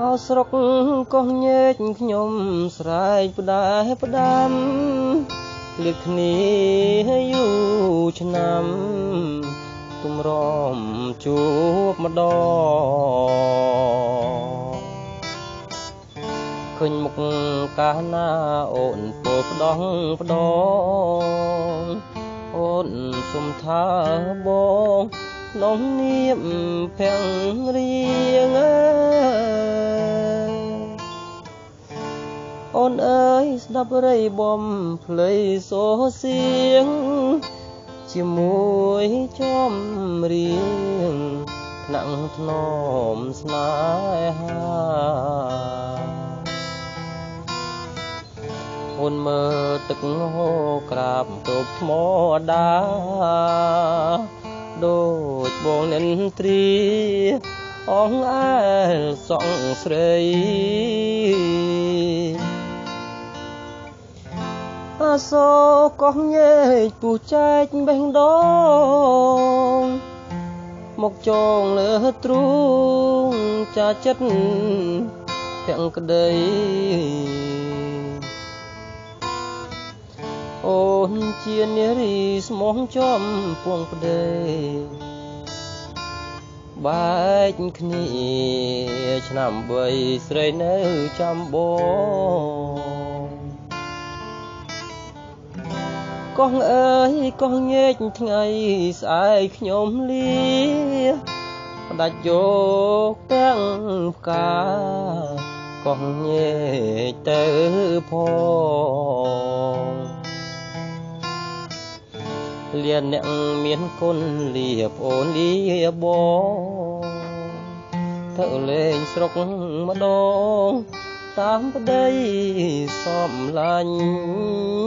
អោស្រុកកោះញែកខ្ញុំស្រែកផ្ដែផ្ដាំ ឃ្លាតគ្នាយូរឆ្នាំ ទម្រាំជួបម្ដង ឃើញមុខកាលណាអូនពោផ្ដោះផ្ដង អូនសុំថាបងក្នុងនាមភរិយាង អូនអើយស្ដាប់រៃបំភ្លៃសូសៀង ជាមួយចំរៀងថ្នាក់ថ្នមស្នេហា អូនមើលទឹកហូរក្រាបតូបថ្មដា ដូចបងនិន្ទ្រាអងអែលសងស្រី អាសូកោះញែកពុះចែកបេះដូង មកចងលើទ្រូងចាចិត្តភក្តី អូនជានារីស្មងចំពួងប្តី បែកគ្នាឆ្នាំ 3 ស្រីនៅចាំបង កោះអើយកោះញែក ថ្ងៃស្អែកខ្ញុំលាផ្ដាច់យកទាំងផ្កាកោះញែកទៅផង លាអ្នកមានគុណលាប្អូនលាបង ទៅលេងស្រុកម្ដងតាមប្តីសំឡាញ់។